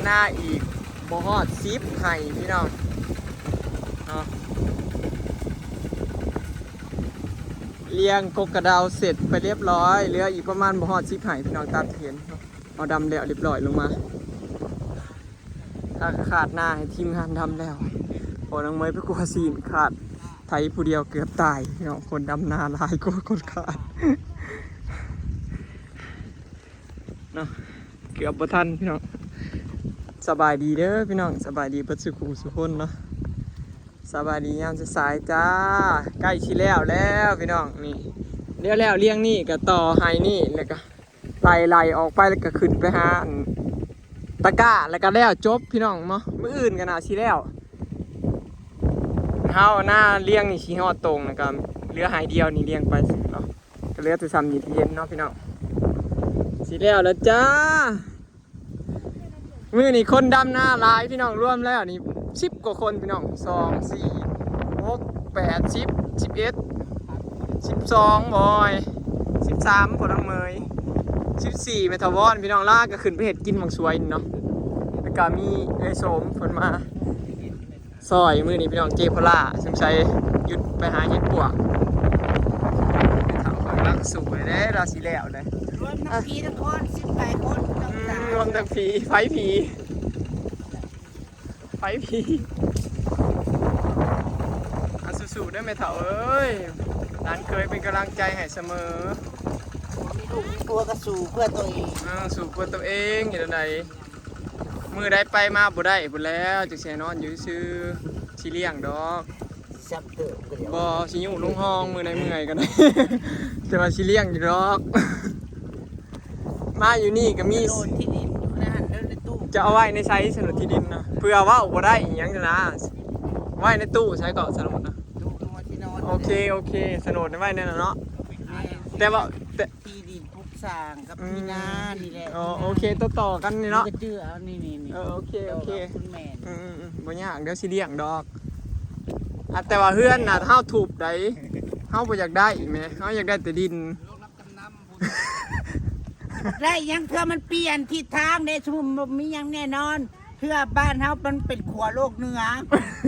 ນາອີກບໍ່ຮອດສິບໄຮ່ພີ່ນ້ອງເນາະ. ລ້ຽງກົກກະເດົາເສັດໄປລຽບຮ້ອຍ ເຫຼືອອີກປະມານບໍ່ຮອດສິບໄຮ່ພີ່ນ້ອງ ຕາມທີ່ເຫັນເນາະ. ເຮົາດຳແລ້ວລຽບຮ້ອຍລົງມາ ຖ້າຂາດນາໃຫ້ທີມງານດຳແລ້ວ ພໍນາງເມຍໄປກົວຊີ້ນ ຂາດໄຖຜູ້ດຽວເກືອບຕາຍພີ່ນ້ອງ. ຄົນດຳນາຫຼາຍກວ່າຄົນຂາດເນາະ ເກືອບບໍ່ທັນພີ່ນ້ອງ. ສະບາຍດີເດີພີ່ນ້ອງ ສະບາຍດີເບິດສູ່ຄູ່ສູ່ຄົນເນາະ. ສະບາຍດີຍາມສາຍໆຈ້າ ໃກ້ຊິແລ້ວແລ້ວພີ່ນ້ອງ. ນີ້ ດຽວແລ້ວລ້ຽງນີ້ກໍຕໍ່ໄຮ່ນີ້ ແລ້ວກໍໄລ່ໆອອກໄປ ແລ້ວກໍຂຶ້ນໄປຫາອັນຕະກ້າ ແລ້ວກໍແລ້ວຈົບພີ່ນ້ອງເນາະ. ມື້ອື່ນກໍໜ້າຊິແລ້ວ ເຮົານາລ້ຽງນີ້ຊິຮອດຕົງ ແລ້ວກໍເຫຼືອໄຮ່ດຽວນີ້ລ້ຽງໄປເນາະ. ກໍເຫຼືອແຕ່ຊ່ຳນີ້ທີ່ເຫັນເນາະພີ່ນ້ອງ. ຊິແລ້ວແລ້ວຈ້າ. ມື້ນີ້ຄົນດຳນາຫຼາຍພີ່ນ້ອງ ລວມແລ້ວນີ້ສິບກວ່າຄົນພີ່ນ້ອງ. ສອງ ສີ່ ຫົກ ແປດ ສິບ ສິບເອັດ ສິບສອງ ບໍ່ ສິບສາມ ພໍ່ນາງເມຍ ສິບສີ່ ແມ່ຖາວອນພີ່ນ້ອງ. ລາກໍຂຶ້ນໄປເຮັດກິນໝາກສວຍນີ້ເນາະ ແລ້ວກໍມີເອື້ອຍໂສມເພິ່ນມາ ຊອຍມື້ນີ້ພີ່ນ້ອງ. ເຈໂພລາສົງໄສຢຸດໄປຫາເຫັດປວກ. ເຖົ້າຂ້ອຍກຳລັງສູ້ເດ້ ລາວຊິແລ້ວເດ້. ລວມທັງຜີທັງຄົນ ສິບປາຍຄົນ ອືມ ລວມທັງຜີ ໃຜຜີ ໃຜຜີ. ອ່ະ ສູ້ໆເດີແມ່ເຖົ້າເອີຍ ຫຼານເຂີຍເປັນກຳລັງໃຈໃຫ້ສະເໝີ. ມີລູກມີຜົວກໍສູ້ເພື່ອຕົວເອງ ເອີ ສູ້ເພື່ອຕົວເອງ ເຮັດແນວໃດ. ມື້ໃດໄປມາບໍ່ໄດ້ພຸ້ນແລ້ວ ຈັ່ງຊິໃຫ້ນອນຢູ່ຊື່ໆ. ຊິລ້ຽງດອກ ຊ້ຳເຕີບກໍດຽວ ບໍ່ ຊິຍຸລົງຫ້ອງ ມື້ໃດເມື່ອຍກໍໄດ້ ແຕ່ວ່າຊິລ້ຽງຢູ່ດອກ. ມາຢູ່ນີ້ກໍມີ ໂສນທີ່ດິນຢູ່ໃນຫັ້ນເດີ ໃນຕູ້ ຈະເອົາໄວ້ໃນໃສໂສນທີ່ດິນນະ? ເພື່ອເວົ້າບໍ່ໄດ້ອີ່ຫຍັງນະ ໄວ້ໃນຕູ້ໃສເກາະໂສນນະ? ຕູ້ທີ່ນອນ ໂອເຄ ໂອເຄ ໂສນໄວ້ໃນນັ້ນເນາະ. ແມ່ນ ແຕ່ວ່າ ແຕ່ ທີ່ດິນປຸກສ້າງກັບ ອືມ ທີ່ນານີ້ແຫຼະ. ອໍ ໂອເຄ ຕໍ່ໆກັນນີ້ເນາະ ກະຈື່ເອົານີ້ໆ ເອີ ໂອເຄ ໂອເຄ ແມ່ນ ອືມໆໆ ບໍ່ຍາກ ດຽວຊິລ້ຽງດອກ. ອ່ະ ແຕ່ວ່າເຮືອນນະ ເຮົາທຸບໄດ໋ ເຮົາບໍ່ຢາກໄດ້ແໝ ເຮົາຢາກໄດ້ແຕ່ດິນ. ໄດ້ຫຍັງ ເທື່ອມັນປ່ຽນທິດທາງເດ້ ສົມມຸດບໍ່ມີຫຍັງແນ່ນອນ ເທື່ອບ້ານເຮົາມັນເປັນຂົວໂລກເໜືອ.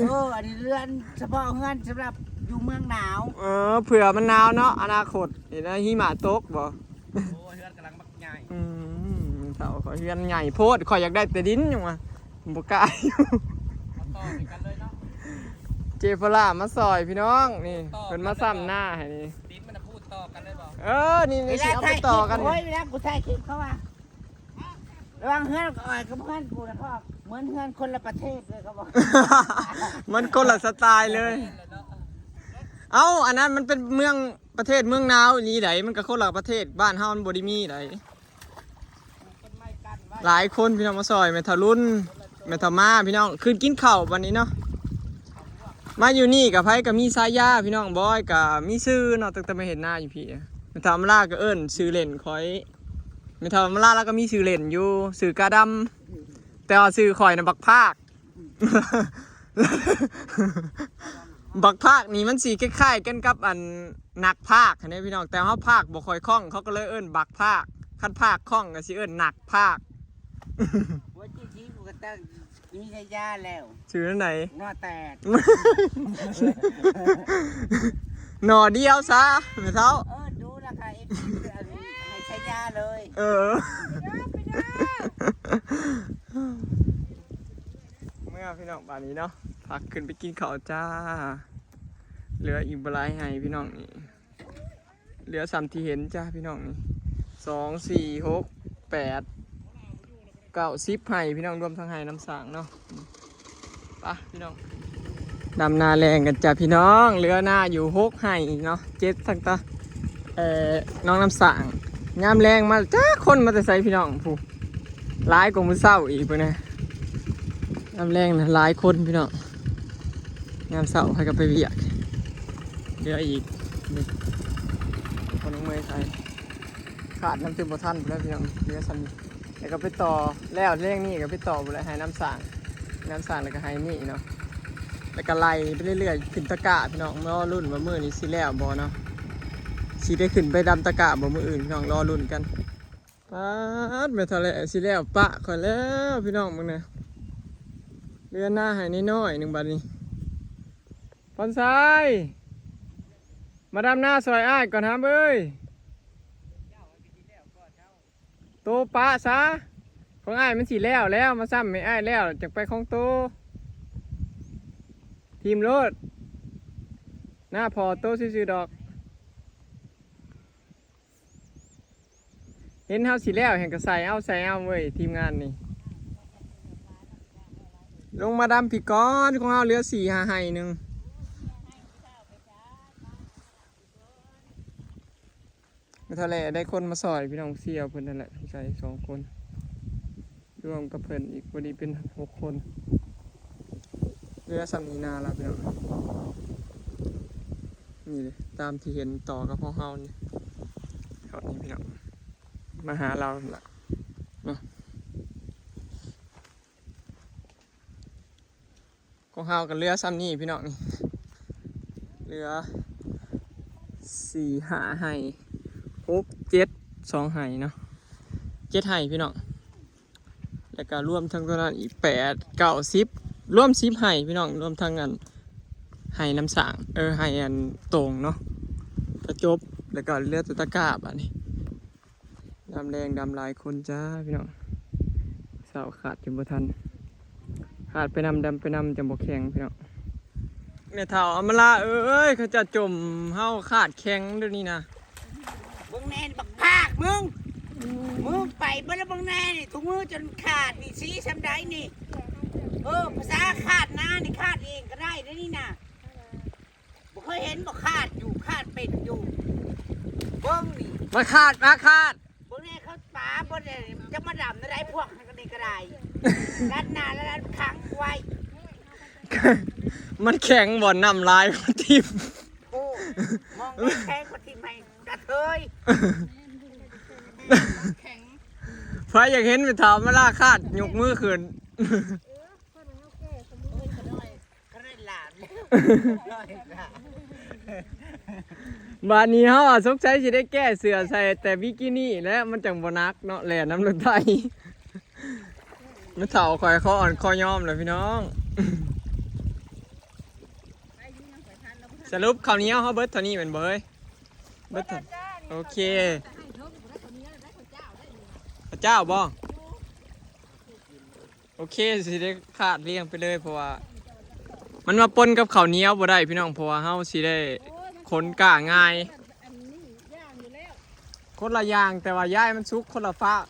ເອີ ອັນນີ້ເຮືອນສະເພາະເຮືອນສຳລັບຢູ່ເມືອງໜາວ. ເອີ ເຜື່ອມັນໜາວເນາະ ອະນາຄົດ ເຫັນວ່າຫິມະຕົກບໍ່? ໂອ້ ເຮືອນກຳລັງບັກໃຫຍ່. ອືມ ເຖົ້າຂ້ອຍເຮືອນໃຫຍ່ໂພດ ຂ້ອຍຢາກໄດ້ແຕ່ດິນ ຍັງວ່າບໍ່ກ້າຢູ່. ມາຕໍ່ໃສ່ກັນເລີຍເນາະ ເຈໂຟລາມາຊ່ອຍພີ່ນ້ອງນີ້ ຕໍ່ກັນເລີຍ ເພິ່ນມາຊ້ຳນາໃຫ້ນີ້. ດິນມັນນະພູດຕໍ່ກັນເລີຍບໍ່? ເອີ ນີ້ ນີ້ຊິເອົາໄປຕໍ່ກັນ. ໂອ້ຍ ເວລາກູຖ່າຍຄລິບເຂົາວ່າ ລະຫວ່າງເຮືອນອ້ອຍກັບເຮືອນກູນະ ເຂົາວ່າເໝືອນເຮືອນຄົນລະປະເທດເລີຍ ເຂົາບອກ ມັນຄົນລະສະໄຕເລີຍ. ເອົ້າ ອັນນັ້ນມັນເປັນເມືອງ ປະເທດເມືອງໜາວອີ່ຫຼີໃດ໋ ມັນກໍຄົນລະປະເທດ ບ້ານເຮົາມັນບໍ່ໄດ້ມີໃດ໋. ຫຼາຍຄົນພີ່ນ້ອງມາຊ່ອຍແມ່ເຖົ້າລຸນ ແມ່ເຖົ້າມາພີ່ນ້ອງ ຂຶ້ນກິນເຂົ້າບັດນີ້ເນາະ. ມາຢູ່ນີ້ກໍໃຜກໍມີສາຍາພີ່ນ້ອງ ບອຍກໍມີຊື່ເນາະ ຕັ້ງແຕ່ມາເຮັດນາຢູ່ພີ້. ແມ່ເຖົ້າມາລາກໍເອີ້ນຊື່ເລ່ນຂ້ອຍ ແມ່ເຖົ້າມາລາລາວກໍມີຊື່ເລ່ນຢູ່ ຊື່ກາດຳ ແຕ່ວ່າຊື່ຂ້ອຍນະບັກພາກ. ບັກພາກນີ້ມັນຊິຄ້າຍໆກັນກັບອັນນັກພາກຫັ້ນເດ້ພີ່ນ້ອງ ແຕ່ເຮົາພາກບໍ່ຄ່ອຍຄ່ອງ ເຂົາກໍເລີຍເອີ້ນບັກພາກ. ຄັນພາກຄ່ອງກໍຊິເອີ້ນນັກພາກ. ວ່າຈິງໆ ກູກໍຕັ້ງມີສາຍາແລ້ວ ຊື່ແນວໃດ? ໜໍ່ແຕກ ໜໍ່ດຽວຊະແມ່ເຖົ້າ. ເອີ ດູລະກະເອັຟຊີ ໃຫ້ສາຍາເລີຍ. ເອີ ເມື່ອພີ່ນ້ອງ ບາດນີ້ເນາະ ພາກັນຂຶ້ນໄປກິນເຂົ້າຈ້າ. ເຫຼືອອີກບໍ່ຫຼາຍໄຮ່ພີ່ນ້ອງນີ້ ເຫຼືອສ່ຳທີ່ເຫັນຈ້າພີ່ນ້ອງນີ້ ສອງ ສີ່ ຫົກ ແປດ ເກົ້າ ສິບໄຮ່ພີ່ນ້ອງ ລວມທັງໄຮ່ນ້ຳສ້າງເນາະ. ໄປພີ່ນ້ອງ ດຳນາແລງກັນຈ້າພີ່ນ້ອງ ເຫຼືອນາຢູ່ຫົກໄຮ່ເນາະ ເຈັດທັງຕາ ເອີ ນ້ອງນ້ຳສ້າງ. ຍາມແລງມາຈັກຄົນມາແຕ່ໃສພີ່ນ້ອງ ຜູ້ ຫຼາຍກວ່າມື້ເຊົ້າອີກພຸ້ນນະ. ຍາມແລງນະຫຼາຍຄົນພີ່ນ້ອງ ຍາມເຊົ້າໃຜກໍໄປວຽກ. ເຫຼືອອີກ ນີ້ ຄົນນ້ອງເມຍໃສ່ ຂາດນ້ຳຕື່ມບໍ່ທັນພຸ້ນແຫຼະພີ່ນ້ອງ ເຫຼືອສ່ຳນີ້. ແລ້ວກໍໄປຕໍ່ ແລ້ວແລງນີ້ກໍໄປຕໍ່ພຸ້ນແຫຼະ ໄຮ່ນ້ຳສ້າງ ນ້ຳສ້າງ ແລ້ວກໍໄຮ່ນີ້ເນາະ ແລ້ວກໍໄລ່ໄປເລື້ອຍໆ ຂຶ້ນຕະກ້າພີ່ນ້ອງ. ລໍລຸ້ນວ່າມື້ນີ້ຊິແລ້ວບໍ່ເນາະ ຊິໄດ້ຂຶ້ນໄປດຳຕະກ້າບໍ່ມື້ອື່ນ ພີ່ນ້ອງລໍລຸ້ນກັນ. ປາດ ແມ່ເຖົ້າແຫຼະຊິແລ້ວປະຂ້ອຍແລ້ວ ພີ່ນ້ອງເບິ່ງແດ່. ເຫຼືອນາໃຫ້ນ້ອຍໆໜຶ່ງບາດນີ້. ພອນໄຊ ມາດຳນາຊ່ອຍອ້າຍກ່ອນຫາມເອີຍ. ໂຕປະຊະ ຂອງອ້າຍມັນຊິແລ້ວແລ້ວ ມາຊ້ຳໃຫ້ອ້າຍແລ້ວ ຈັ່ງໄປຂອງໂຕ. ຖິ້ມໂລດ ນາພໍ່ໂຕຊື່ໆດອກ. ເຫັນເຮົາຊິແລ້ວແຮ່ງກະໃສ່ເອົາ ໃສ່ເອົາເວີຍ ທີມງານນີ້. ລົງມາດຳພີ້ກ່ອນ ຂອງເຮົາເຫຼືອສີ່ຫ້າໄຮ່ໜຶ່ງ. ແມ່ເຖົ້າແຫຼະໄດ້ຄົນມາຊ່ອຍ ພີ່ນ້ອງ ເຊຍເພິ່ນນັ້ນແຫຼະ ໃສ່ສອງຄົນ ລວມກັບເພິ່ນອີກ ພໍດີເປັນຫົກຄົນ. ເຫຼືອສ່ຳນີ້ນາລະ ພີ່ນ້ອງ. ນີ້ເດ້ ຕາມທີ່ເຫັນຕໍ່ກັບພວກເຮົານີ້ ເທົ່ານີ້ ພີ່ນ້ອງ ມາຫາລາວຫັ້ນລະເນາະ. ຂອງເຮົາກໍເຫຼືອສ່ຳນີ້ ພີ່ນ້ອງ ນີ້ ເຫຼືອສີ່ຫ້າໄຮ່ ຫົກເຈັດ ສອງໄຮ່ເນາະ ເຈັດໄຮ່ ພີ່ນ້ອງ. ແລ້ວກໍລວມທັງຕົວນັ້ນອີກແປດ ເກົ້າ ສິບ ລວມສິບໄຮ່ ພີ່ນ້ອງ ລວມທັງອັນໄຮ່ນ້ຳສ້າງ ເອີ ໄຮ່ອັນໂຕ່ງເນາະ ກະຈົບ. ແລ້ວກໍເຫຼືອແຕ່ຕະກ້າບາດນີ້. ດຳແລງດຳຫຼາຍຄົນຈ້າ ພີ່ນ້ອງ ເຊົ້າຂາດຈົນບໍ່ທັນ ຂາດໄປນຳ ດຳໄປນຳ ຈັ່ງບໍ່ແຂງ ພີ່ນ້ອງ. ແມ່ເຖົ້າອຳມາລາເອີຍ ເຂົາເຈົ້າຈົ່ມເຮົາຂາດແຂງດຽວນີ້ນະ. ເບິ່ງແນ່ບັກພາກມຶງ ມຶງໄປເບິ່ງແນ່ນີ້ ທຸງມືຈົນຂາດນີ້ ສີສ່ຳໃດນີ້. ເອີ ພາສາຂາດນານີ້ ຂາດເອງກໍໄດ້ເດ້ນີ້ນະ. ບໍ່ເຄີຍເຫັນບໍ່ຂາດຢູ່ ຂາດເປັນຢູ່. ເບິ່ງນີ້ ມາຂາດ ມາຂາດ ເບິ່ງແນ່ເຂົາປາເບິ່ງແນ່ ຈະມາດຳນະໄດພວກຫັ້ນກໍນີ້ກໍໄດ້ ລັດໜ້າລະດັດຂັງໄວ້. ມັນແຂງບໍ່ ນ້ຳລາຍມັນຖິ້ມ. ໂອ້ ມອງໄດ້ແຂງກວ່າຖິ້ມໃຫ້ກະເທີຍ. ໃຜຢາກເຫັນແມ່ເຖົ້າອຳມາລາຂາດ ຍົກມືຂຶ້ນ. ບາດນີ້ເຮົາອະສົງໄສຊິໄດ້ແກ້ເສື້ອໃສ່ແຕ່ບິກິນີແລ້ວ ມັນຈັ່ງບໍ່ໜັກເນາະ ແລ່ນນຳລົດໄຖ. ແມ່ເຖົ້າຂ້ອຍຂໍອ່ອນຂໍຍອມແລ້ວ ພີ່ນ້ອງ. ສະຫຼຸບເຂົ້າໜຽວເຮົາເບິດເທົ່ານີ້ແມ່ນບໍ່ເອີຍ? ເບິດເທົ່າ ໂອເຄ ເຂົ້າເຈົ້າບໍ່? ໂອເຄ ຊິໄດ້ຂາດລ້ຽງໄປເລີຍ ເພາະວ່າມັນມາປົນກັບເຂົ້າໜຽວບໍ່ໄດ້ພີ່ນ້ອງ ເພາະວ່າເຮົາຊິໄດ້ຂົນກ້າງ່າຍ. ຄົນລະຢ່າງ ແຕ່ວ່າຢາຍມັນສຸກຄົນລະຟາກ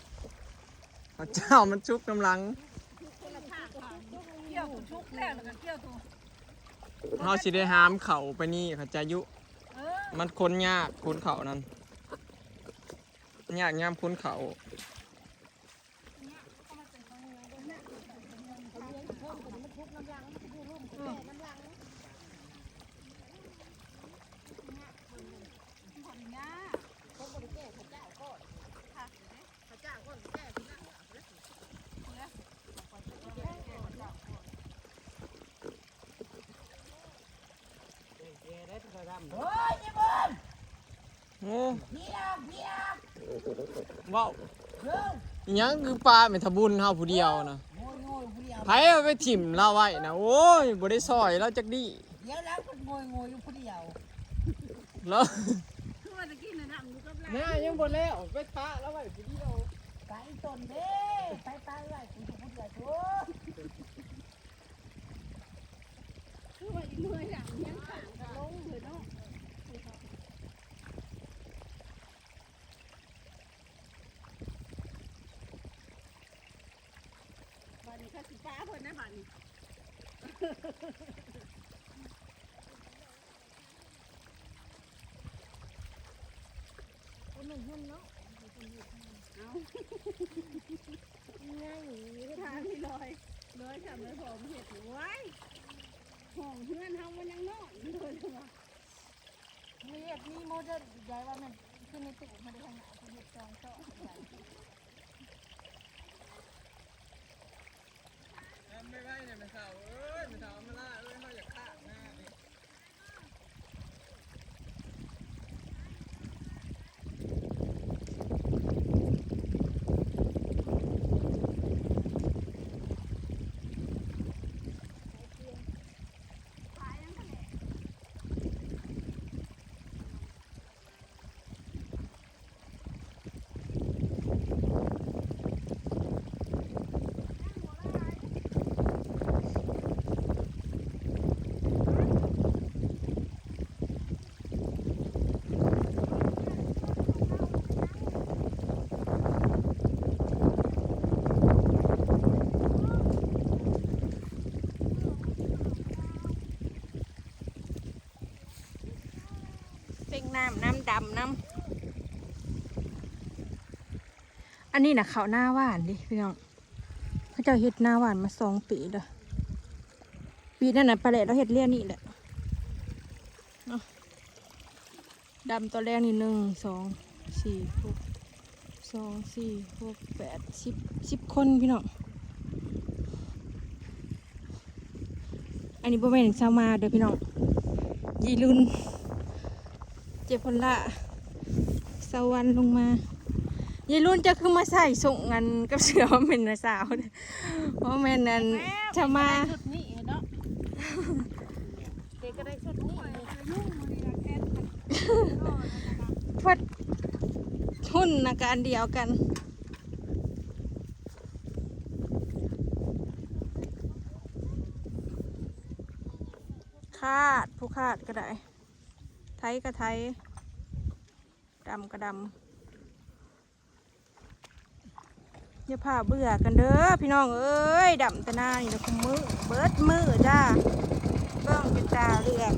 ເຂົ້າເຈົ້າມັນສຸກນຳຫຼັງ. ເຮົາຊິໄດ້ຫາມເຂົ້າໄປນີ້ ເຂົ້າໃຈຢູ່. ມັນຂົນຍາກ ຂົນເຂົ້ານັ້ນ ຍາກຍາມຂົນເຂົ້າ. ໂອ້ຍ ໂອ້ ເວົ້າອີ່ຫຍັງ ຄືປາແມ່ນທະບຸນເຮົາຜູ້ດຽວນະ. ໂອ້ຍ ໂອ້ຍ ຜູ້ດຽວ ໃຜເອົາໄປຖິ້ມລາວໄວ້ນະ. ໂອ້ຍ ບໍ່ໄດ້ຊ່ອຍລາວຈັກດີ້. ດຽວລາວກໍໂງຍໆຢູ່ຜູ້ດຽວ ລາວ ຄືວ່າຕະກີ້ນະ ດຳຢູ່ກັບລາວ ໜ້າຍັງບໍ່ແລ້ວ ໄປປະລາວໄວ້ຜູ້ດຽວ. ໄປຕົນເດ້ ໄປປະໄວ້ຜູ້ດຽວໂທ. ຄືວ່າອີເມຍຫຍັງຍັງຂ້າງກັນລົງເລີຍເນາະ. ບາດນີ້ຂ້າຊິປະເພິ່ນນະບາດນີ້. ບໍ່ແມ່ນເຮືອນເນາະ ເອົ້າ ງ່າຍຢູ່ ທາງທີ່ລອຍ ລອຍທຳໃຫ້ພໍ່ມາເຮັດ ໂອ້ຍ ຫ້ອງເຮືອນເຮົາມັນຍັງນ້ອຍຢູ່ເລີຍວ່າ. ມີແບບມີໂມເດີນອີກໄດ້ວ່າແມ່ນ ຄືໃນຕູ້ມາໄດ້ທາງໜ້າເພິ່ນເຮັດສອງຊ່ອງ. ທຳໄວໆແນ່ແມ່ເຖົ້າເອີຍ ແມ່ເຖົ້າອຳມາລາເອີຍ ເຮົາຢາກຂາດໜ້າເດ້. ເປັງນ້ຳນຳ ດຳນຳ. ອັນນີ້ນະ ເຂົ້ານາຫວານເດ້ພີ່ນ້ອງ ເຂົາເຈົ້າເຮັດນາຫວານມາສອງປີແລ້ວ. ປີນັ້ນນະ ປາແຫຼດລາວເຮັດແລ້ວນີ້ແຫຼະເນາະ. ດຳຕອນແລກນີ້ ໜຶ່ງ ສອງ ສີ່ ຫົກ ສອງ ສີ່ ຫົກ ແປດ ສິບ ສິບຄົນພີ່ນ້ອງ. ອັນນີ້ບໍ່ແມ່ນຊາວມາເດີພີ່ນ້ອງ ຍາຍລຸນ ເຈ້ພົນລະ ສາວວັນລົງມາ. ຍາຍລຸນ ເຈົ້າຄືມາໃສ່ສົ່ງອັນກັບເສື້ອ ບໍ່ແມ່ນນ້າສາວ ບໍ່ແມ່ນອັນຊາວມາ ເປັນກະໄດ້ຊຸດນີ້ເນາະ ເປັນກະໄດ້ຊຸດນີ້ ເພິ່ນຮຸ່ນນະກະອັນດຽວກັນ. ຄາດ ຜູ້ຄາດກະໄດ້ ໄຖກະໄຖ ດຳກະດຳ. ຢ່າພາເບື່ອກັນເດີພີ່ນ້ອງເອີຍ ດຳແຕ່ນານີ້ລະ ຄຸມມື້ ເບິດມື້ຈ້າ ເບິ່ງຈົນຕາເຫຼືອກ.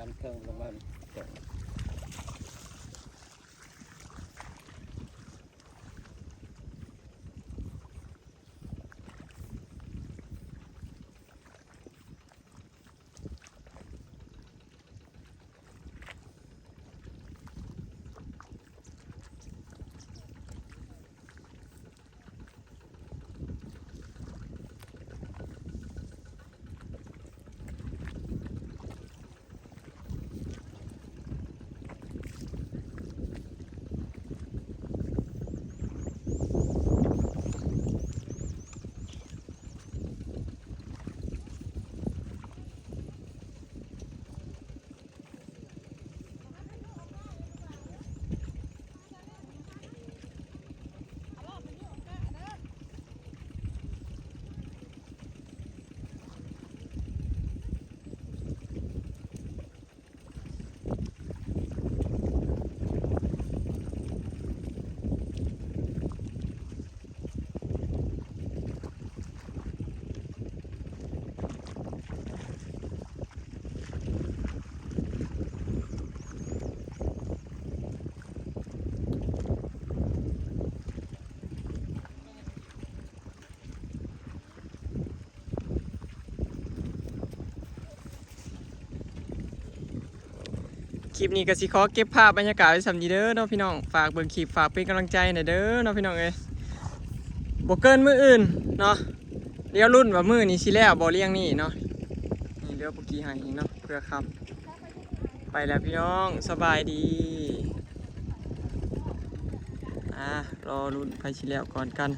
ນເຄິ່ງລົງມາເຄິ່ງ. ຄລິບນີ້ກໍຊິຂໍເກັບພາບບັນຍາກາດໄວ້ສ່ຳນີ້ເດີເນາະພີ່ນ້ອງ. ຝາກເບິ່ງຄລິບ ຝາກເປັນກຳລັງໃຈແດ່ເດີເນາະພີ່ນ້ອງເອີຍ. ບໍ່ເກີນມື້ອື່ນເນາະ ດຽວລຸ້ນວ່າມື້ນີ້ຊິແລ້ວບໍ່ ລຽງນີ້ເນາະ. ນີ້ເຫຼືອບໍ່ກີ່ໄຮ່ເນາະ ເພື່ອຄ່ຳ. ໄປແລ້ວພີ່ນ້ອງ ສະບາຍດີ. ອ່າ ລໍລຸ້ນໃຜຊິແລ້ວກ່ອນກັນ.